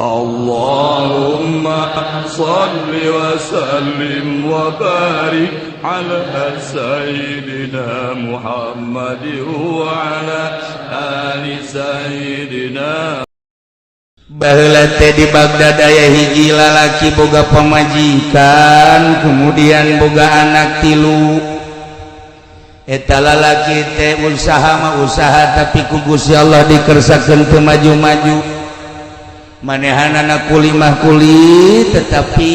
اللهم صل وسلم وبارك على سيدنا محمد وعلى آل سيدنا. Baheula teh di Baghdad aya hiji lalaki boga pamajikan, kemudian boga anak tilu. Eta lalaki teh usaha mah usaha, tapi ku Gusti Allah dikersakeun teu maju-maju. Manehanana kuli mah kuli, tetapi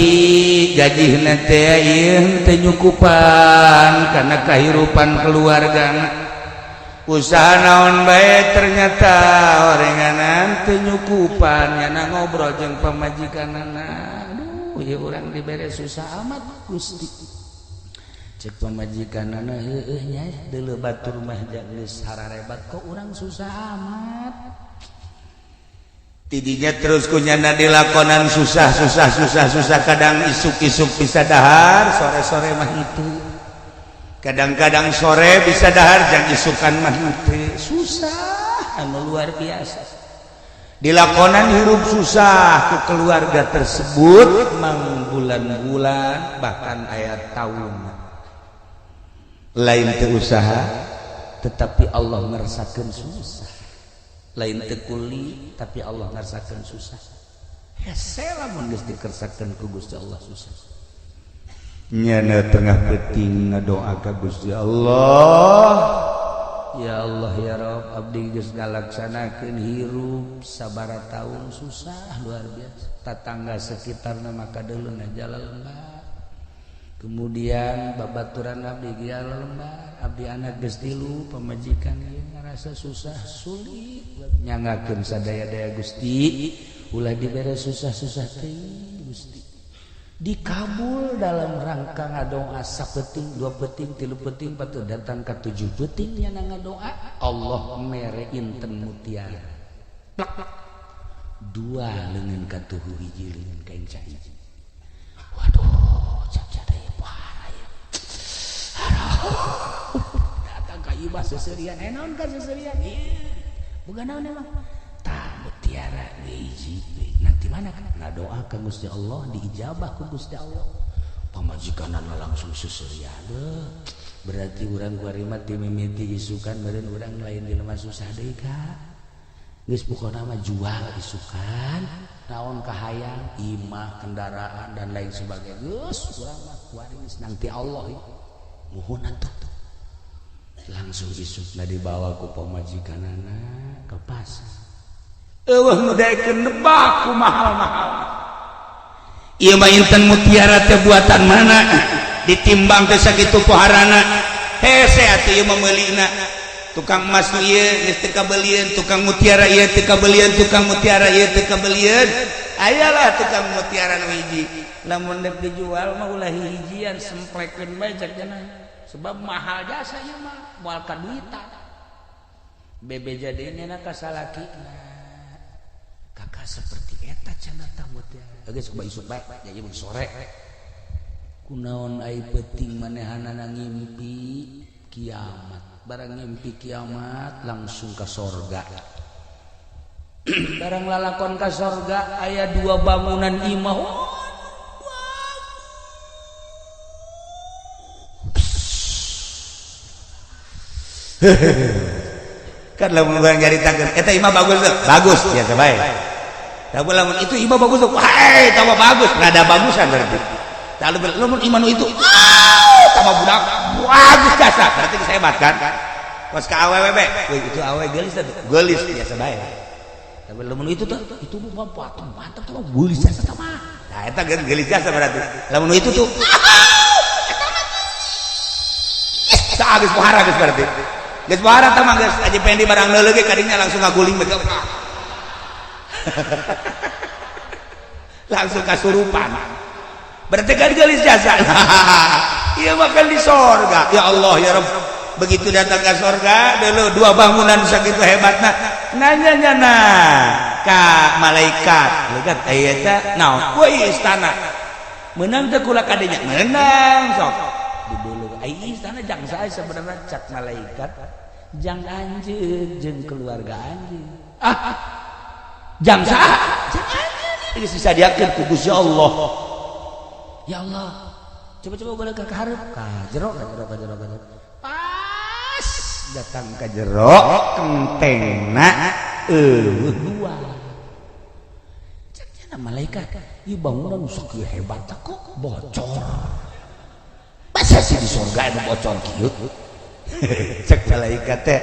gajihna teh ieu teu nyukupan karena kehidupan keluarga. Usaha naon bae ternyata orenganan teu nyukupan. Nyana ngobrol jeung pamajikanana, "Aduh, ieu urang dibere susah amat, Gusti." Cek pamajikanana, "Heueuh nya, deuleu batur mah geus hararebat, kok urang susah amat." Tidinya terus ku nyana dilakonan susah, susah, susah, susah. Kadang isuk-isuk bisa dahar, sore-sore mah itu. Kadang-kadang sore bisa dahar, jang isukan mah henteu. Susah anu luar biasa dilakonan, hirup susah ke keluarga tersebut mang bulan-bulan, bahkan ayat tahun. Lain teu usaha, tetapi Allah ngerasakeun susah. Lain teu kuli, tapi Allah ngerasakeun susah. Hese lamun geus dikersakeun ku Gusti Allah susah. Nyana tengah peuting ngadoa ka Gusti Allah, "Ya Allah, ya Rob, abdi geus ngalaksanakeun hirup sabara tahun susah luar biasa. Tatangga sekitarna maka deuleu jalan lembar, kemudian babaturan abdi jalan lembar. Abdi anak geus tilu, pamajikan ieu ngarasa susah sulit. Nyangakeun sadaya-daya, Gusti, ulah dibere susah-susah teuing, Gusti." Dikabul. Dalam rangka ngadoa sapeuting, dua peuting, tilu peuting, patut datang ke tujuh peuting nya ngadoa, Allah mere inten mutiara. Plak, plak. Dua leungeun katuhu, hiji leungeun kain hiji. Waduh, cak deui pohara ya. Aduh, datang ka imah seserian. Eh, naon ka seserian? Ieu boga naon emang? Tah, mutiara hiji. Nanti mana kan ngadoa ka Gusti Allah, diijabah ku Gusti Allah. Pamajikanana langsung seserian. Berarti urang kuari mah ti mimiti isukan meureun urang lain jelema susah deui ka. Geus, pokona mah jual isukan naon kahayang, imah, kendaraan, dan lain sebagainya. Geus, urang mah kuari geus nanti Allah ieu. Muhun atuh. Langsung isukna dibawa ku pamajikanana ke pasar. Eueuh nu daekeun nebak ku mahal-mahal. Ieu mah inten mutiara teh buatan mana? Ditimbang teh sakitu poharana. Hese atuh ieu mah meulina. Tukang emas nu ieu geus teu kabelieun, tukang mutiara ieu teu kabelieun, tukang mutiara ieu teu kabelieun. Ayalah tukang mutiara nu hiji. Lamun dek dijual mah ulah hijian, semplekeun bae cek cenah. Sebab mahal jasa ieu mah, moal kaduitan. Bebeja deui nya ka salakina. Kakak seperti eta cenah tah mutiara. Geus, kumaha isuk bae, jadi mun sore. Kunaon ai peuting manehanana ngimpi kiamat. Barang ngimpi kiamat langsung ke sorga. Barang lalakon ka sorga aya dua bangunan imah. Oh, kan lamun urang nyaritakeun eta imah bagus tuh, bagus biasa bae. Tapi lamun itu imah bagus tuh, wah, tambah bagus, rada bagusan berarti. Lalu lamun imah nu itu, ah, tambah budak bagus jasa, berarti geus hebat kan? Kos ka awewe be, wih, itu awewe geulis tuh, geulis biasa bae. Tapi lamun itu tuh, itu mah mantap tuh, geulis jasa tah mah. Nah, eta geulis jasa berarti. Lamun itu tuh, tah geus pohara geus berarti. Geus pohara tah mah geus aja pendi barang leuleuk ge kadinya langsung ngaguling bae. Langsung kasurupan. Berarti kan geulis jasa. Ieu mah kan di sorga. Ya Allah, ya Rabb. Begitu datang ke sorga, dulu dua bangunan sakitu hebatna. Nanya nyana ka malaikat. Legat aya eta naon? Wah, istana. Menang teh kula kadinya? Menang sok. Dibeleuh. Ai istana jang sae sebenarnya cak malaikat? Jang anjeun jeung keluarga anjeun. Ah, jang saha? Jang anjeun. Geus disadiakeun ku Gusti Allah. Ya Allah, coba-coba boleh ke hareup ka jero, ka jero, ka jero, ka jero. Pas datang ka jero, kentengna eueuh dua. Cek malaikat, ieu bangunan nu sakieu hebat kok bocor. Masa sih di surga anu bocor kieu? Cek malaikat teh,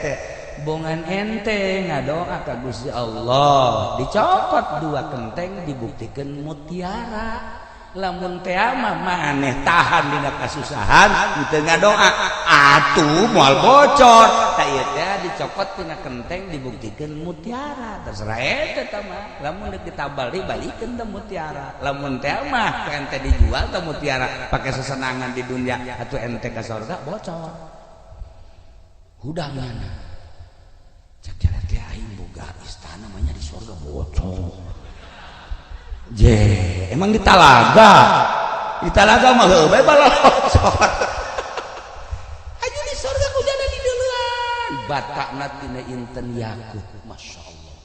bongan ente ngadoa ka Gusti Allah dicopot dua kenteng dibuktikan mutiara. Lamun teh mah maneh tahan dina kasusahan teu ngadoa atuh moal bocor. Tah, ieu teh dicopot tina kenteng dibuktikan mutiara, terserah ente tah mah. Lamun deuk ditabal dibalikeun teh mutiara. Lamun teh mah ku ente dijual teh mutiara pake sesenangan di dunia, atuh ente ka sorga bocor. Hudang mana cek jalan teh, aing boga istana mah di sorga bocor. Je, emang di talaga? Di talaga mah heuh bae balocor. Aju di sorga kujana di duluan. Batakna tina inten yakut. Masya Allah.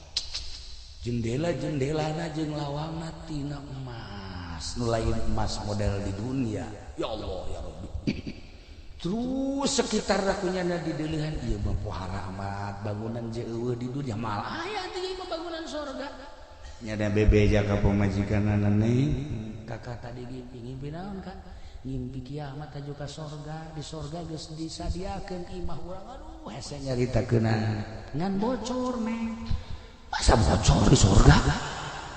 Jendela-jendelana jeung lawangna tina emas. Nu lain emas model di dunia. Ya Allah ya Rabbi. Terus sekitar kunyana di deulehan ieu mah pohara amat bangunan je eueuh di dunia, malah aya teh mah bangunan sorga. Nyada bebeja ka pamajikanana, "Neng, kakak tadi ngimpi." "Ngimpi naon, Kak?" "Ngimpi kiamat aju ka sorga, di sorga geus disadiakeun imah urang." Aduh, hese nyaritakeunna, ngan bocor, Neng. Masa bocor di sorga?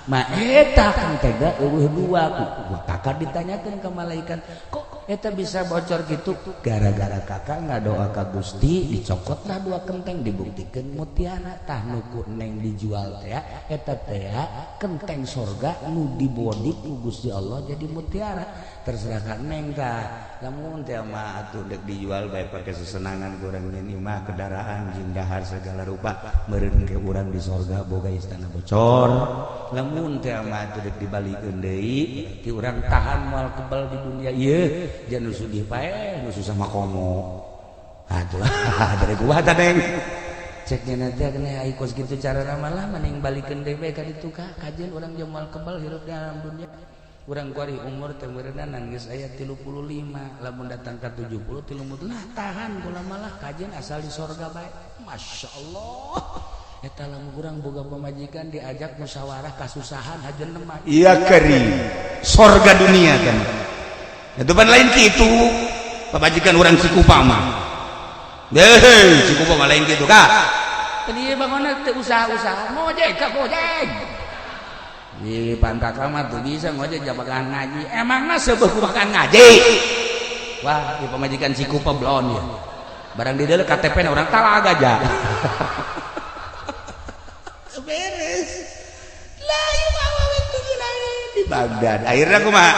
Ma eta kan tega eueuh dua. Ku kakak ditanyakeun ke malaikat, kok eta bisa bocor gitu? Gara-gara kakak nggak doa ka Gusti dicokotlah dua kenteng dibuktikan mutiara. Tah, nu ku Neng dijual teh eta teh kenteng sorga nu dibodi ku Gusti Allah jadi mutiara. Terserah ka Neng tah. Lamun teh mah atuh deuk dijual bae pake sesenangan, kurang nyeun imah, kendaraan jeung dahar segala rupa, meureun ke urang di sorga boga istana bocor. Lamun teh mah atuh deuk dibalikeun deui, berarti urang tahan moal kebal di dunia ieu. Jangan nu sugih paeh, nu susah mah komo. Atuh dari gua tah, Neng. Ceknya nanti kena ai kos kitu cara lah, mending balikeun deui bae ka ditu ka kajeun urang jeung moal kebal hirup dalam dunia. Urang kuari umur teh meureunna geus aya 35, lamun datang ka 70 30 lah, tahan kula malah kajeun asal di sorga bae. Masya Allah, eta lamun urang boga pamajikan diajak musyawarah kasusahan hajeun lemah. Iya, keri sorga dunia kan itu pan lain gitu pamajikan orang Cikupa mah. Hei, Cikupa mah lain gitu, Kak. Tadi bangun teh usaha-usaha ngojek ka ngojek di pantaka mah tuh bisa ngojek jabakan ngaji, emangna seubeuh kumakan ngaji. Wah, di pamajikan Cikupa belon ya barang di dalam KTP na orang Talaga aja Beres lah ieu mah awewe teu di Baghdad. Akhirnya kumaha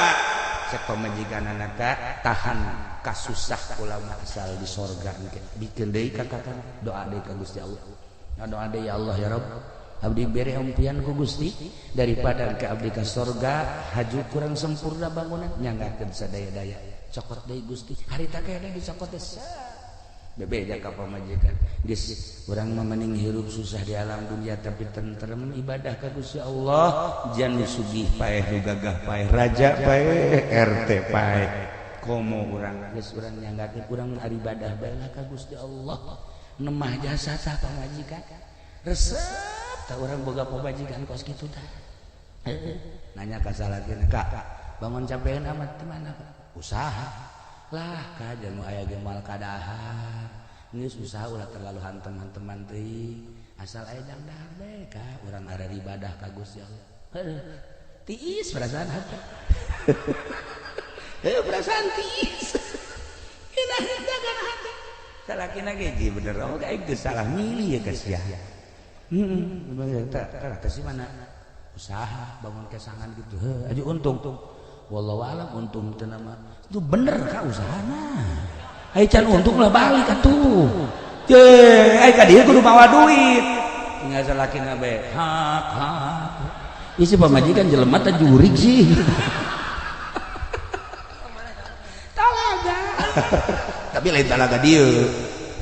cek pamajikan anak, tahan kasusah ulama asal di sorga. Bikin deui kakak doa deui ka Gusti Allah, doa deui, ya Allah ya Rabb, abdi bere impian ku Gusti, daripada ke abdi ka sorga haju kurang sempurna bangunan, nyanggakeun sadaya-daya, cokot deui Gusti. Harita kene dicokot teh bebeja ka pamajikan, geus urang mah mending hirup susah di alam dunia tapi tentrem ibadah ka Gusti Allah. Jan sugih paeh, nu gagah paeh, raja paeh, RT paeh, komo urang geus urang nyanggakeun urang ibadah bae lah ka Gusti Allah. Nemah jasa tah pamajikan, resep tah urang boga pamajikan kos kitu tah. Nanya ka salakina, "Kak, bangun capean amat di mana?" "Usaha lah, Kak, jangan aya ge moal kadahar. Geus usaha ulah terlalu hantem-hanteman teuing, asal aya jang dahar bae, Kak, urang ada ibadah ka Gusti Allah." Heuh, tiis perasaan hati. Heuh, perasaan tiis. Enak dagang hati. Salakina ge ji bener, oh aing geus salah milih ya geus ya. Heeh, teh sih mana usaha bangun kesangan gitu. Heuh, aju untung. Wallahu alam untung teu nama. Itu bener ka usahana. Ai can untung lah balik atuh. Je, ai ka dieu kudu mawa duit. Tinggal salakina bae. Hak hak. Isi pamajikan jelema teh jurig sih. Talaga. Tapi lain talaga dieu,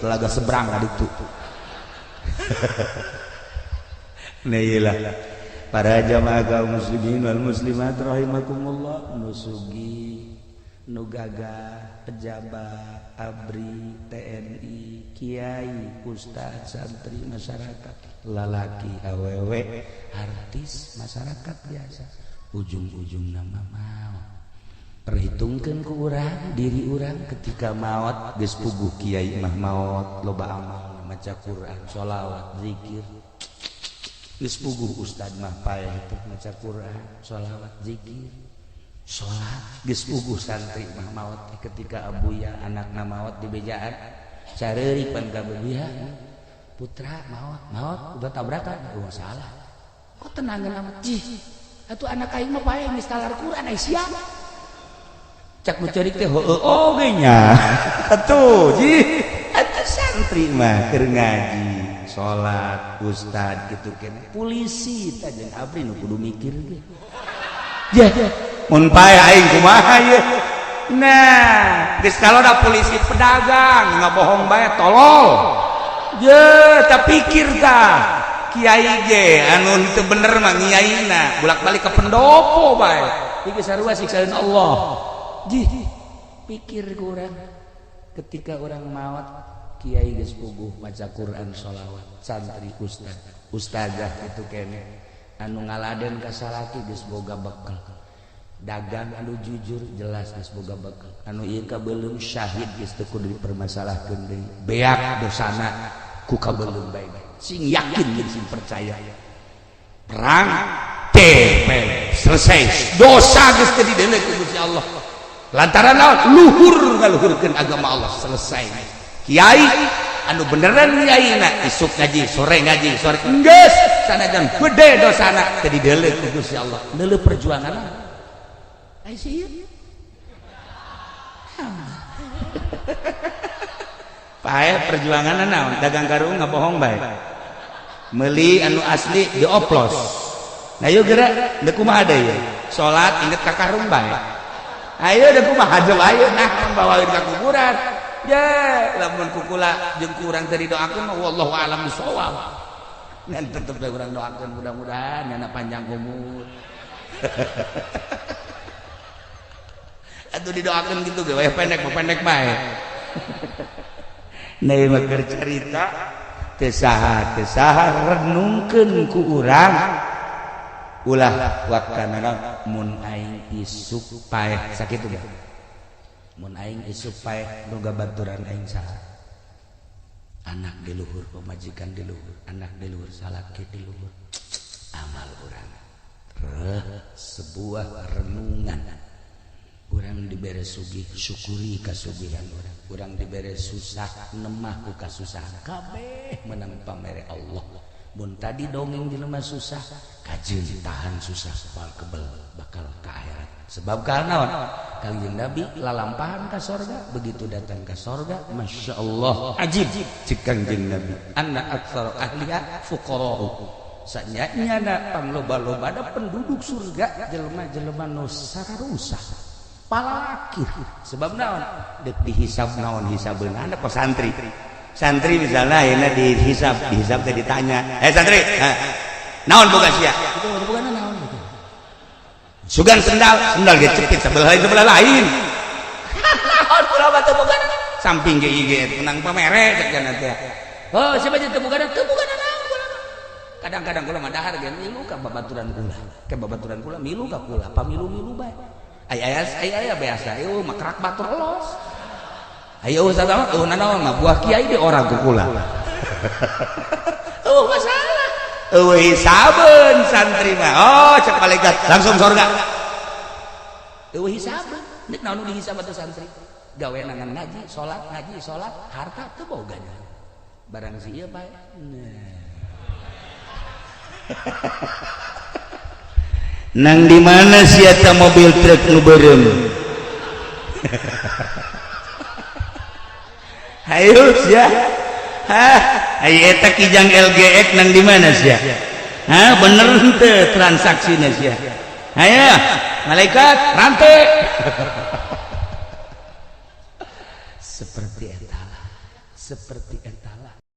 talaga seberang ka ditu. Nah, iyalah. Para jamaah kaum muslimin wal muslimat rahimakumullah, nu sugih, nu gagah, pejabat, ABRI, TNI, kiai, ustad, santri, masyarakat, lalaki, awewe, artis, masyarakat biasa, ujung-ujung nama maut. Perhitungkan ku urang diri urang ketika maut geus puguh kiai mah maut loba amal, maca Quran, sholawat, zikir. Geus puguh ustad mah paeh teh maca Quran, sholawat, zikir, salat. Geus puguh santri mah maot ketika abuya anakna maot di bejaan careurik pan ka abuya, putra maot, maot udah tabrakan, oh salah kok tenangan amat jih atuh anak aing mah paeh geus talar Quran ai sia cak nu ceurik teh heueuh oge nya atuh jih atuh santri mah keur ngaji salat ustad gitu kene polisi tah jeung abri nu kudu mikir ge yeh mun paeh aing kumaha ye. Nah geus kalau polisi pedagang ngabohong bae tolol ye tak pikir tah kiai ge anu teu bener mah ngiaina bolak-balik ke pendopo bae iki sarua siksaan Allah. Jih pikir ku urang ketika orang maot kiai geus puguh maca Quran, sholawat, santri, ustad, ustazah itu kene anu ngaladen ka salaki geus boga bekal, dagang anu jujur jelas geus boga bekal, anu ieu kabeuleum syahid geus teu kudu dipermasalahkeun deui, beak dosana ku kabeuleum bae, sing yakin jeung sing percaya perang TP selesai dosa geus teu dideuleu ku Gusti Allah lantaran naon luhur ngaluhurkeun agama Allah selesai. Kiai anu beneran kiai na isuk ngaji sore ngaji sore geus sanajan gede dosana teu dideuleu ku Gusti Allah neuleuh perjuangan ai sieun pae perjuangan naon dagang karung ngabohong bae meuli anu asli dioplos. Nah yuk gerak deuk kumaha deui salat inget ka karung bae ayo deuk kumaha coba ayo nah bawaeun ka kuburan ya lamun kukula jeung kurang teu didoakeun mah wallahu alam bisawab ngan tetep bae urang doakeun mudah-mudahan nyana panjang umur. Atuh didoakeun kitu ge weh pendek mah pendek bae. Nah mah keur carita teu saha teu saha renungkeun ku urang ulah wakana mun aing isuk paeh sakitu ge mun aing isuk paeh nu gabaturan aing saha anak di luhur pamajikan di luhur anak di luhur salaki di luhur amal urang sebuah renungan. Urang dibere sugih syukuri kasugihan urang, urang dibere susah nemah ku kasusahan kabeh menang pamere Allah. Mun tadi dongeng jelema susah kajeun tahan susah moal kebel bakal ka akhirat. Sebab karena naon? Kangjeng Nabi lalampahan ka sorga, begitu datang ka sorga Masya Allah ajib cek Kangjeng Nabi anna aktsara ahliha fuqara'u. Sanyanya pangloba-loba ada penduduk surga jelema-jelema nu sararusah palakir. Sebab naon? Deuk dihisab naon hisabeuna kok santri. Santri misalnya ayeuna dihisab, dihisab teh ditanya, "Eh santri, naon boga sia?" Itu bogana naon gitu. Sugan sendal, sendal ge cepit sebelah lain sebelah lain. Naon kula mah teu bogana? Samping ge ieu ge menang pamere cek kana teh. Oh, siapa teu bogana? Teu bogana naon kula mah. Kadang-kadang kula mah dahar ge milu ka babaturan kula. Ke babaturan kula milu ka kula, pamilu-milu bae. Ay ay ay ay biasa, eueuh mah kerak batur los. Ayo ustaz mah eueuh nanaon mah buah kiai di orang ku kula. Eueuh masalah. Eueuh hisabeun santri mah. Oh, cek malaikat langsung surga. Eueuh hisabeun. Nek naon nu dihisab atuh santri? Gawe ngan ngaji, salat, harta teu boga nya. Barang si ieu bae. Nah. Nang di mana sia ta mobil truk nu beureum? Hayu sia. Hah, aya eta kijang LGX nang di mana sia? Hah, bener henteu transaksina sia? Hayu, malaikat rantai. Seperti eta lah, seperti